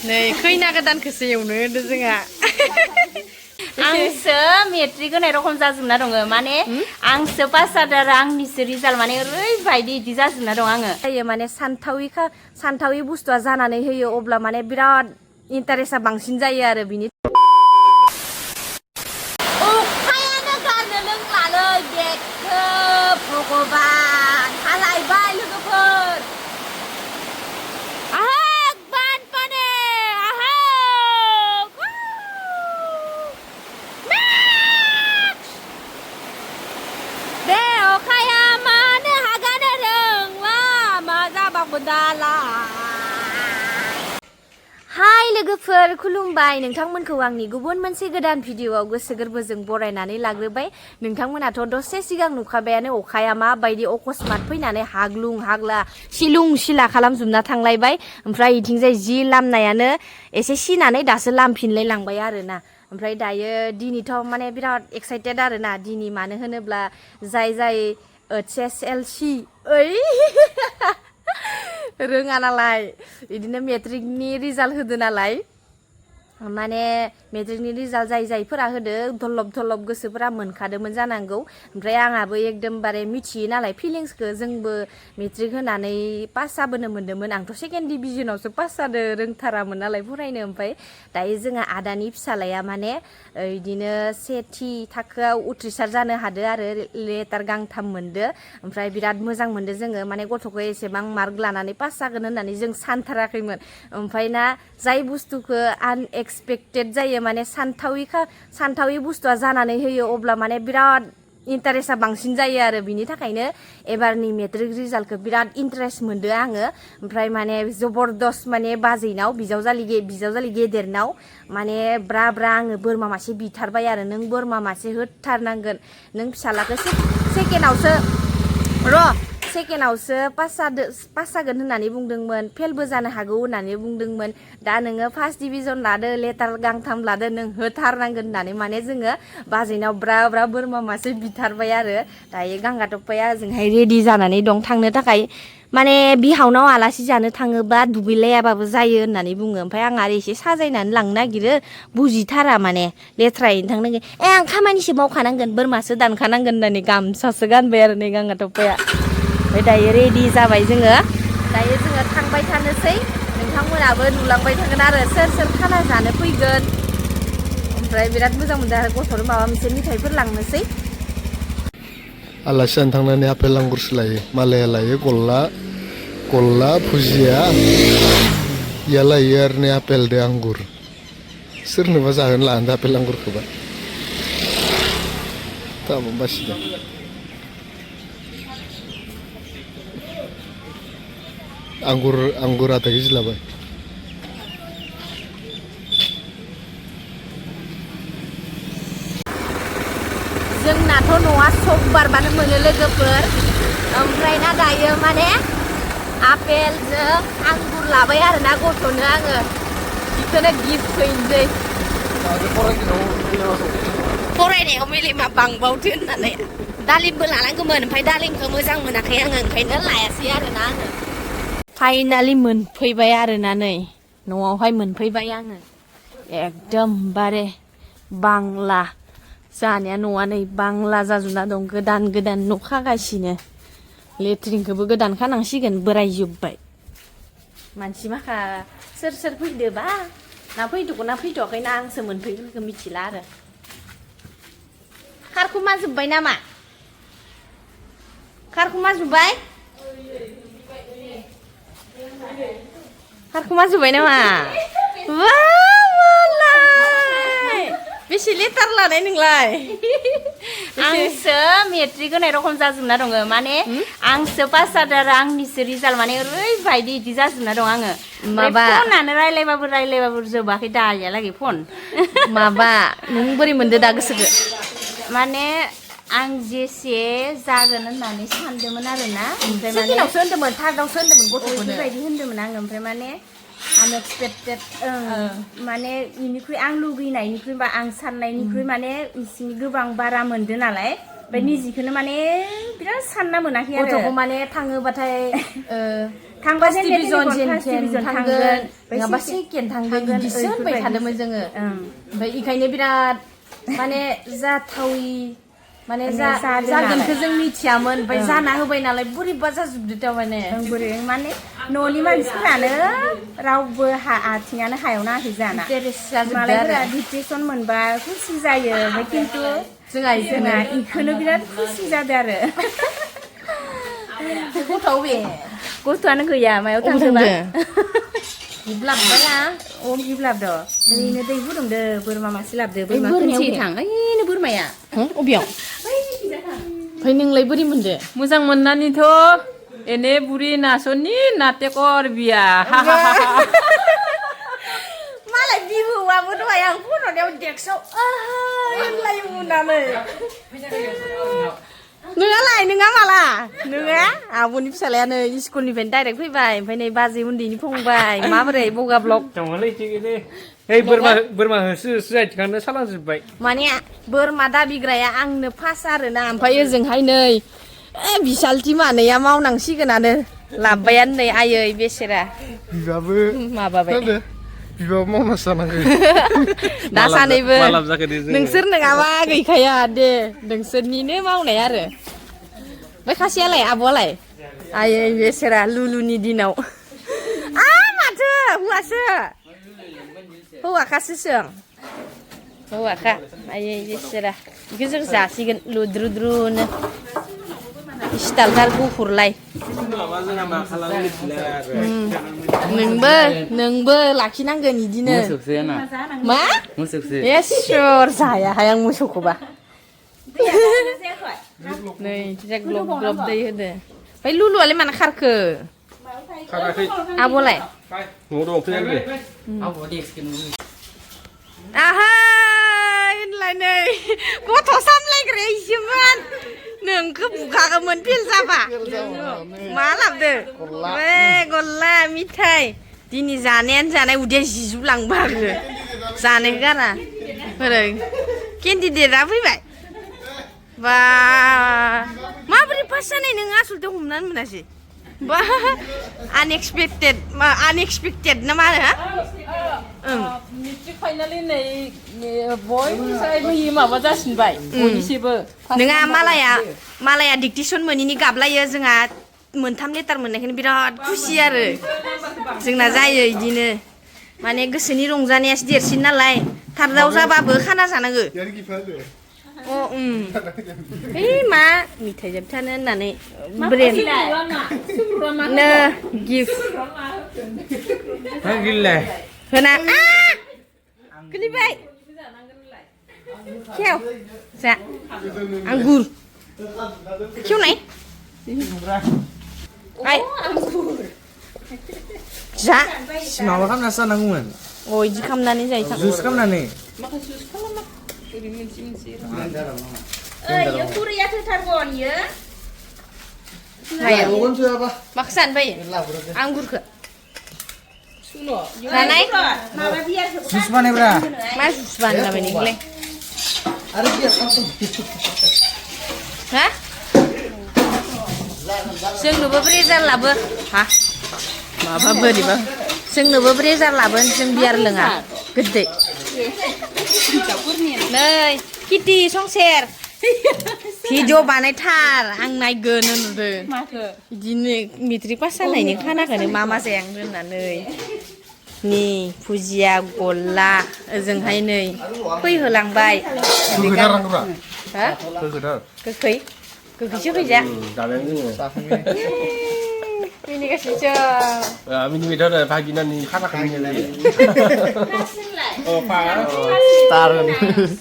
नै खैना गोदानखौसो एवनो होदो जोंहा आंसो मेट्रिक होनाय रखम जाजोबना दङ माने आंसो पास जादों आरो आंनिसो रिजाल्ट माने ओरैबायदि इदि जाजोबना दं आङो जायो माने सानथावि बुस्थुआ जानानै होयो अब्ला माने बिराद इन्टारेस्टआ बांसिन जायो आरो बिनि अखायानो गारनो लोंलालै बेखौ भगबान हालायबाय लोगोफोर हाय लोगोफोर खुलुमबाय नोंथांमोनखौ आंनि गुबुन मोनसे गोदान भिडिअआव गोसो गोरबोजों बरायनानै लाग्रोबाय नोंथांमोनाथ' दसे सिगां नुखाबायानो अखाया माबायदि अकस्मात फैनानै हाग्लुं हाग्ला सिलुं सिला खालामजोबना थांलायबाय ओमफ्राय इथिंजाय जि लामनायानो एसे सिनानै दासो लामफिनलाय लांबाय आरोना ओमफ्राय दायो दिनैथ' माने बिराद एक्साइटेड आरोना दिनै मानो होनोब्ला जाय HSLC ओइ रोङा नालाय बिदिनो मेट्रिकनि रिजाल्ट होदो नालाय माने मेट्रिकनि रिजाल्ट जायफोरा होदो धलब गोसोफोरा मोनखादोंमोन जानांगौ ओमफ्राय आंहाबो एकदमबारे मिथियो नालाय फिलिंसखौ जोंबो मेट्रिक होनानै पास जाबोनो मोन्दोंमोन आंथ' सेकेन्ड डिभिजनावसो पास जादों रोंथारामोन नालाय फरायनो ओमफ्राय दायो जोंहा आदानि फिसालाया माने बिदिनो सेथि थाखोआव उथ्रिसार जानो हादो आरो लेटार गांथाम मोनदो ओमफ्राय बिराद मोजां मोनदो जोङो माने गथ'खौ एसेबां मार्क लानानै पास जागोन होननानै जों सानथाराखैमोन ओमफ्राय ना जाय बुस्थुखौ आनएक्सपेक्टेड जायो माने सानथावि बुस्थुआ जानानै होयो अब्ला माने बिराद इन्टारेस्टआ बांसिन जायो आरो बिनि थाखायनो एबारनि मेट्रिक रिजाल्टखौ बिराद इन्टारेस्ट मोनदो आङो ओमफ्राय माने जबरदस्त माने बाजैनाव बिजावजालि गेदेरनाव माने ब्रा आङो बोरमा मासे बिथारबाय आरो नों बोरमा मासे होथारनांगोन नों फिसालाखौ सेकेन्डआवसो पास जागोन होननानै बुंदोंमोन फेलबो जानो हागौ होननानै बुंदोंमोन दा नोङो फार्स्ट डिभिजन लादो लेटार गांथाम लादो नों होथारनांगोन होननानै माने जोङो बाजैनाव ब्रा बोरमा मासे बिथारबाय आरो दायो गांगा टप्पाया ओजोंहाय रेडि जानानै दं थांनो थाखाय माने बिहावनाव आलासि जानो थाङोबा दुगैलायाबाबो जायो होननानै बुङो ओमफ्राय आं आरो एसे साजायनानै लांनो नागिरो बुजिथारा माने लेथ्रायैनो थांनांगोन आं खामानिसो मावखानांगोन बोरमासो दानखानांगोन होननानै गामसासो गानबाय आरो नै गांगा टप्पाया ओमफ्राय दायो रेडि जाबाय जोङो थांबाय थानोसै नोंथांमोनाबो नुलांबाय थागोन आरो सोर खाना जानो फैगोन ओमफ्राय बिराद मोजां मोनदों आरो गथ'नो माबा मोनसे मिथाइफोर लांनोसै आलासि जानो थांनानै आपेल आंगुरसो लायो मालाया लायो गल्ला भुजिया इया लायो आरो नै आपेल दो आंगुर सोरनोबा जाहोनो लानो आपेल आंगुरखौबा दामा बासिदों आंगुर आधा केजि लाबाय जोंनाथ' न'आ सब बारबानो मोनो लोगोफोर ओमफ्राय ना दायो माने आपेलजों आंगुर लाबाय आरोना गथ'नो आङो बेखौनो गिफ्ट फैनोसै फरायनायाव मेलेमा बांबावथो होननानै दालिमबो लानांगौमोन ओमफ्राय दालिमखौ मोजां मोनाखै आङो ओंखायनो लायासै आरोना आङो फाइनालि मोनफैबाय आरोना नै न'आवहाय मोनफैबाय आङो एकदमबारे बांला जानाया न'आ नै बांला जाजोबना दं गोदान न' खागासिनो लेट्रिनखौबो गोदान खानांसिगोन बोरायजोब्बाय मानसि माखा सोर फैदोबा ना फैथ'वाखैना आंसो मोनफैग्रोखौ मिथिला आरो खारखुमा जोब्बाय नामा खारखुमा जोब्बाय नामा बेसे लेटार लानाय नोंलाय आंसो मेट्रिक होनाय रखम जाजोबना दङ माने आंसो पास जादों आरो आंनिसो रिजाल्ट माने ओरैबायदि इदि जाजोबना दं आङो माबा फनानो रायलायबाबो जोबाखै दायालागै फन माबा नों बोरै मोनदो दा गोसोखो माने आं जेसे जागोन होननानै सानदोंमोन आरोना ओमफ्राय सेकेन्डआवसो होन्दोंमोन थार्डआवसो होन्दोंमोन गथ'फोरनो बेबायदि होन्दोंमोन आङो ओमफ्राय माने आनएक्सपेक्टेड माने इनिख्रुइ आं लुगैनायनिख्रुइ बा आं साननायनिख्रुइ माने इसिनि गोबां बारा मोनदो नालाय ओमफ्राय निजिखौनो माने बिराद सानना मोनाखै आरो गथ'खौ माने थाङोबाथाय थांबा फार्स्ट जेन डिभिजन फार्स्ट जेन डिभिजन थांगोन थांगोन नङाबा सेकेन्ड थांगोन बिदिसो होनबाय थादोंमोन जोङो ओं ओमफ्राय इखायनो बिराद माने जाथावि माने जादों जागोनखौ नालाय। जों मिथियामोन ओमफ्राय जाना होबाय नालाय बोरैबा जाजोबदो थारमाने बोरै माने न'नि मानसिफोरानो रावबो आथिङानो हायाव नाङाखै जाना इन्टारेस्ट जाजोबदो मालायफोरा आरो डिप्रेसन मोनबा खुसि जायो ओमफ्य खिन्थु जोंहा जोंना इखौनो बिराद खुसि जादों आरो गथ'आव बे गथ'आनो गैया मायाव अबाव थांदोंबा लाबबायना अम गिब्लाबद' ओरैनो दै फुदुंदो बोरमा मासे लाबदो बोरमा बोरमायाव खोनसे बे? थां ओइनो बोरमाया अबेयाव ओमफ्राय नोंलाय बोरै मोनदो मोजां मोननानैथ' एने बुरि नासनि नाटेकर बिया मालाय बिबौआबो दहाय आं फन हरनायाव डेक्सआव होनलायो होननानै नोंहालाय नोंहा माला नोङा आब'नि फिसालायानो स्कुलनिफ्रायनो डाइरेक्ट फैबाय ओमफ्राय नै बाजै उन्दैनि फंबाय माबोरै बगा ब्लक दङलै थिगैनो ओइ बोरमा होसो होसो आथिङानो सालांजोब्बाय माने बोरमा दाबिग्राया आंनो फास आरोना ओमफ्राय ओजोंहाय नै बिसालथि मानैया मावनांसिगोनानो लाबबायानो नै आयै बेसेरा बिबाबो माबाबाय बिबाबो मावना जानांगौ दा सानैबो मालाब जाखो दे जोङो नोंसोर नङाबा गैखाया दे नोंसोरनिनो मावनाय आरो बै खासेयालाय आब'आलाय आयै बेसेरा लुलुनि दिनाव माथो हौवासो हौवाखासो सों हौवाखा आयै बेसेरा बेखौ जों जासिगोन लुद्रुद्रुनो स्टाइलथार गुफुरलाय नोंबो लाखिनांगोन इदिनो मा एसर जायाहाय आं मोसौखौबा नै जा ग्लब ग्लब दै होदो ओमफ्राय लुलुआलाय मानो खारखो खाराखै आब'लाय न'आव दं फैयाखै आहाय होनलाय नै गथ' सामलायग्राया इसेमोन नोंखौ बुखागौमोन फेल जाबा मा लाबोदो बे गल्ला मिथाइ दिनै जानायानो जानाय उदैया जिजुलांबागो जानायखौ गारा ओरै केन्डिडेटआ फैबाय बा माबोरै पास जानाय नों आसलथे हमनानै मोनासै बा आनएक्सपेक्टेड ना मा होनो मेट्रिक फाइनालि नै बयनिफ्राय होयो माबा जासिनबाय बयनिसिबो नोंहा मालाया डिक्टेसन मोनिनि गाबलायो जोंहा मोनथाम लेटार मोननायखायनो बिराद खुसि आरो जोंना जायो इदिनो माने गोसोनि रंजानायासो देरसिन नालाय थार्दआव जाबाबो खाना जानांगो मा मिथाइ जोबथानो होननानै ब्रेन नो गिफ्ट होना गोलैबाय खेव जा आंगुर खेवनाय जा माबा खालामना जानांगौमोन इदि खालामनानै जायो जुस खालामनानै ओइ खुरैया थोथारगोन इयो माखौ जानो बायो आंगुरखौ जानाय माबा बियार जुस बानायब्रा मा जुस बानायलाबाय नोंलाय हा जोंनोबो ब्रेजार लाबो हा माबा बोरैबा जोंनोबो ब्रेजार लाबोन जों बियार लोङा गोदै नै किटि संसेर भिडिअ बानायथार आं नायगोन नुदों बिदिनो मेट्रिक पास जानायनि खानाखौनो मा जायां होननानै नि फुजिया गल्ला ओजोंहाय नै फैहोलांबाय हा गोखै गोखैसो फैजा मिनिगासिनोसो मिनिबायथ' आरो भागिनानि खानाखौ मिनिलायो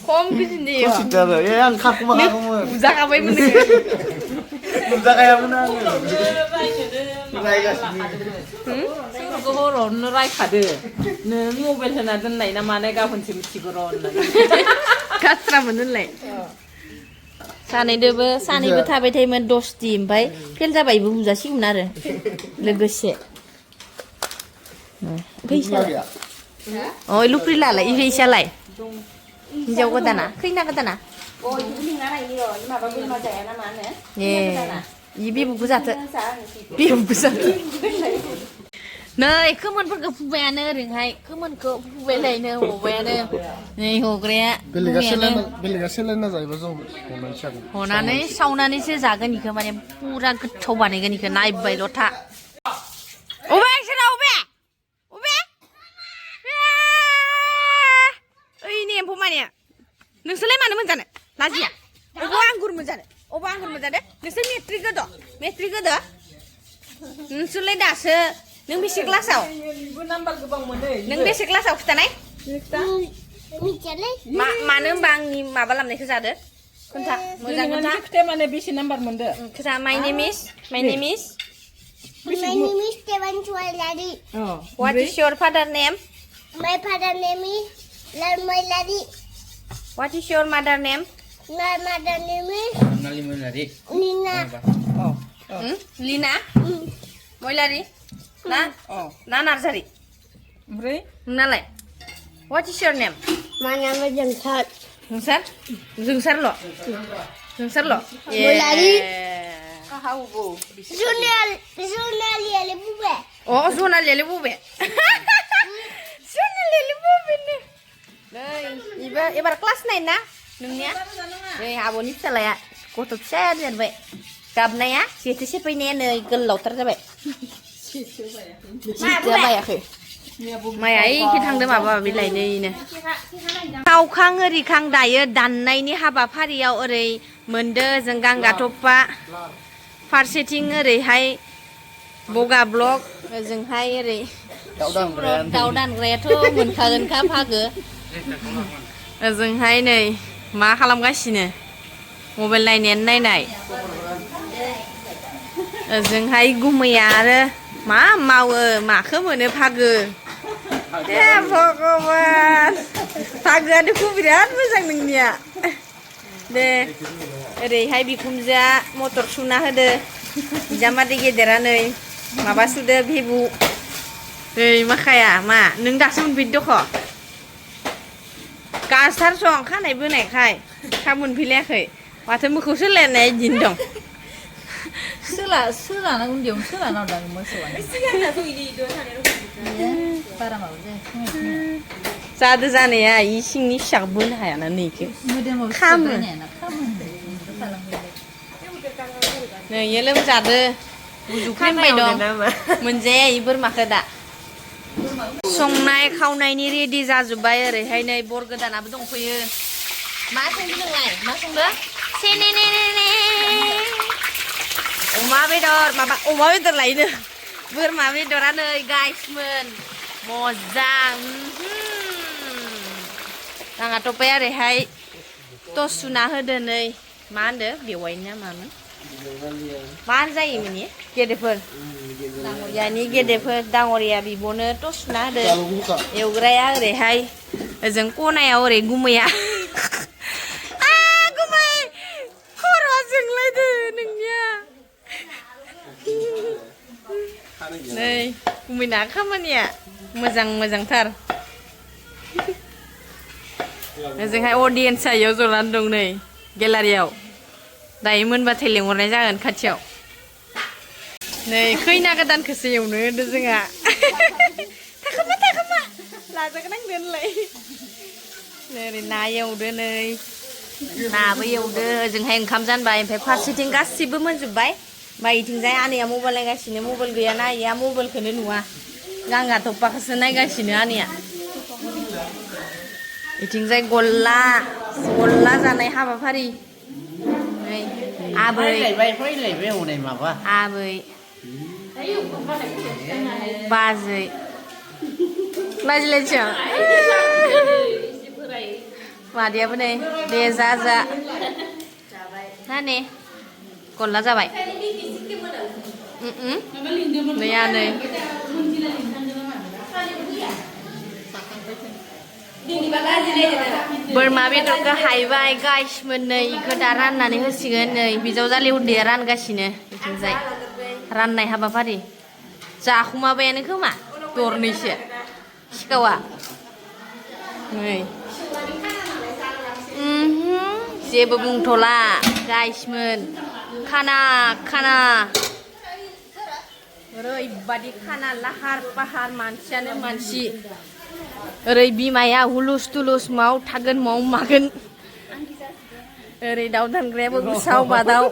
खम बिदिनो आं खाखुमाखागौमोन जाखाबायमोन नुजाखायामोन आङो हरावनो रायखादो नों मबाइल होना दोननाय ना मानाय गाबोनसो मिथिगौ र' होननानै गाथ्रामोन होनलाय सानैबो थाबाय थायोमोन 10 ओमफ्राय फेल जाबायबो बुजासिगौमोन आरो लोगोसे फैसा लुप्रिलालाय फैसालाय हिन्जाव गोदाना खैना गोदाना โอ้ยลิงอะไรนี่หรอมาบ้านมาใจนะมันเนี่ย 예. 이 비부부 자트. 비부부 자트. nơi cứ mình vẫn cứ phụ về nơi đừng hay cứ mình cứ phụ về này nơi hồ về nơi này hồ kia 벨리가 셀레나 자이바 좀 보면 참 hồ na này sau na này sẽ giả cái gì cơ mà em pura cứ thâu bàn này cái gì cơ này bày lót thà ô bé sao đâu ô bé ơi nè em phụ mày nè đừng xem mà nó mình chán là gì à ô ba anh cũng mình chán ô ba anh cũng mình chán đấy đừng xem metri cái đó đừng xem lấy đá sơ nâng biết xích lá sao nâng biết xích lá sao kita naik mà nâng bang ni mà balam này kita ada kontak muzang kontak kita mana bisi number mende kita my name is Steven Chualari. what is your father name My father name is Lalmoilari. what is your mother name My mother name is Nina. Lina Moilari na Narsari ompray nalai what is your name My name is Jangsat. Zungsar lo Moilari. How go? Zuna Lili Bube. oh zona lele bube zona lele bube nih ibar kelas 9 na nungnya abon ni salah ya kutub saya dan baik kabna ya siapa ini nih gelau tercapai siapa ya ke mai ai khi थांदों माबा बिलाइनो खावखां ओरै खां दायो दाननायनि हाबाफारियाव ओरै मोनदो जों गांगाथफा फारसेथिं ओरैहाय बगा ब्लक ओजोंहाय ओरै दाउ दानग्रायाथ' मोनखागोनखा फागो ओजोंहाय नै मा खालामगासिनो मबाइल नायनाय ओजोंहाय गुमैया आरो मा मावो माखो मोनो फागो ए भगवान फागोआ दुखु बिराद मोजां नोंनिया दे ओरैहाय बिखुमजोआ मटर सुना होदो बिजामादै गेदेरा नै माबा सुदो भिबु नै माखाया मा नों दासो मोनफैदोख' गासथार सं खानाय बोनायखाय खा मोनफैलायाखै माथो मोखौ सोलायनाय दिन दं सोलाना उन्दैयावनो सोलाना दां मोसौआनो बारा माबा जायाखै जादो जानाया इ सिंनि फिसाखौ बोनो हायाना नै इखो मोदोमाव खामो खामो नै इयो लोमजादो उजुख्रेमबाय दं मोनजाया इ बोरमाखो दा संनाय खावनायनि रेडि जाजोब्बाय ओरैहाय नै बर गोदानाबो दंफैयो मा संदो नोंलाय मा संदो सेनेनेने अमा बेदर माबा अमा बेदर लायनो बोरमा बेदरा नै गाइसमोन मोजां नाङा टपाया ओरैहाय टस सुना होदो नै मा होनदो बेवाइनिया मामोन मा जायोमोन इयो गेदेफोर दाङरियानि गेदेफोर दाङरिया बिब'नो टस सुना होदो एवग्राया ओरैहाय ओजों खनायाव ओरै गुमैया गुमै खर'आ जोंलायदो नोंनिया नै गुमैना खामानिया मोजांथार ओजोंहाय अडियेन्सआ इयाव जनानै दं नै गेलारियाव दायो मोनबाथाय लेंहरनाय जागोन खाथियाव नै खैना गोदानखौसो एवनो होदो जोंहा थाखोमा लाजागोन आं दोनलाय नै ओरै ना एवदो नै नाबो एवदो ओजोंहाय ओंखाम जानबाय ओमफ्राय फारसेथिं गासिबो मोनजोब्बाय ओमफ्राय इथिंजाय आनैया मबाइल नायगासिनो मबाइल गैयाना इया मबाइलखौनो नुवा गांगा थप्पाखौसो नायगासिनो आनैया इथिंजाय गल्ला जानाय हाबाफारि नै आबै आबै बाजै बाजिलायसो मादैयाबो नै दे जा ना ने गल्ला जाबाय नै आनै बोरमा बेदरखौ हायबाय गाइसमोन नै इखौ दा राननानै होसिगोन नै बिजावजालि उन्दैया रानगासिनो बिथिंजाय राननाय हाबाफारि जाखुमाबायानो खोमा दरनैसो सिखावा नै जेबो बुंथ'ला गाइसमोन खाना खाना ओरैबादि खाना लाहार फाहार मानसियानो मानसि ओरै बिमाया हुलुस तुलुस माव थागोन माव मागोन ओरै दाउ दानग्रायाबो गुसाव बादाव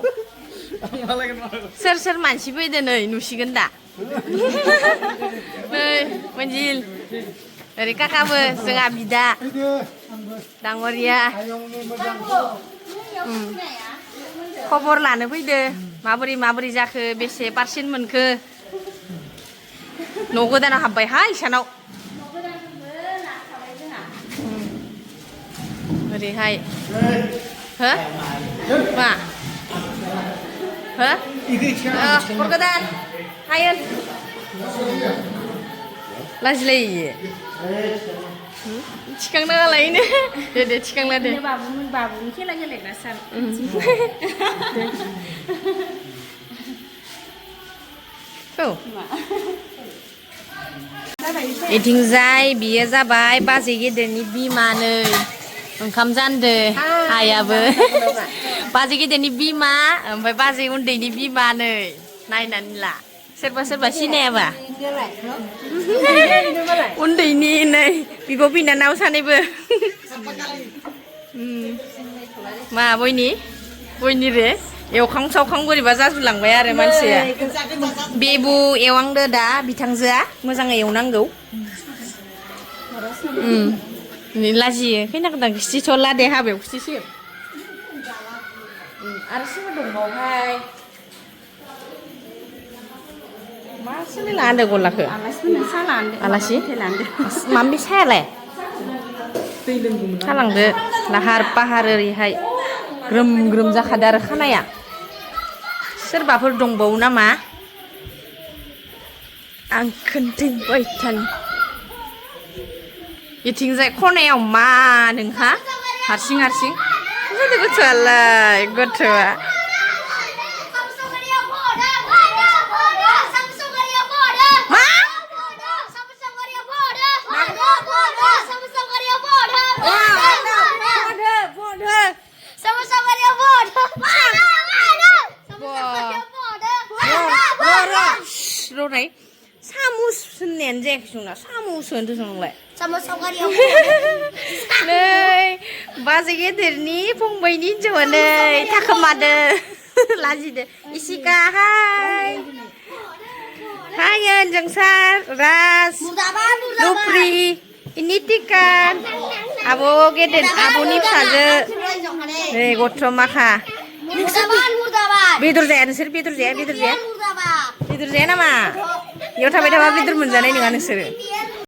सोर सोर मानसि फैदो नै नुसिगोन दा नै मन्जिल ओरै काकाबो जोंहा बिदा दाङरिया खबर लानो फैदो माबोरै माबोरै जाखो बेसे पार्सेन्ट मोनखो न' गोदानाव हाबबायहाय इसानाव ओरैहाय हो मा हो खबर गोदान हायन लाजिलायो थिखांनाङालायनो दे थिखांला दे बाबुनि खेला गेलेग्रा सार इथिंजाय बियो जाबाय बाजै गेदेरनि बिमा नै ओंखाम जानदो आइयाबो बाजै गेदेरनि बिमा ओमफ्राय बाजै उन्दैनि बिमा नै नायनानै ला सोरबा सोरबा सिनायाबा उन्दैनि नै बिब' बिनानाव सानैबो मा बयनि रे एवखां सावखां बोरैबा जाजुलांबाय आरो मानसिया बेबु एवहांदो दा बिथांजोआ मोजाङै एवनांगौ लाजियो खैना गोदान खिथिथ'ला दे हाबायाव खिथिसिगोन आरो सोरबा दंबावहाय मा सोलाय लांदो गलाखौ आलासि माबि सायालाय खालांदो लाहार पाहार ओरैहाय ग्रोम ग्रोम जाखादो आरो खानाया सोरबाफोर दंबावो नामा आं खोन्थाबाय थानि इथिंजाय खनायाव मा नोंहा हारसिं जादो गथ'आलाय गथ'आ रोनाय सामुस होननायानो जायाखै जोंना सामुस होनदों जोंलाय नै बाजै गेदेरनि फंबायनि हिन्जावा नै थाखोमादो लाजिदो इसिका हायन जोंसार राज लुप्रि इनिटिकान आब' गेदेर आब'नि फिसाजो नै गथ' माखा बेदर जाया नोंसोर बेदर जाया नामा बेयाव थाबाय थाबा बेदर मोनजानाय नङा नोंसोरो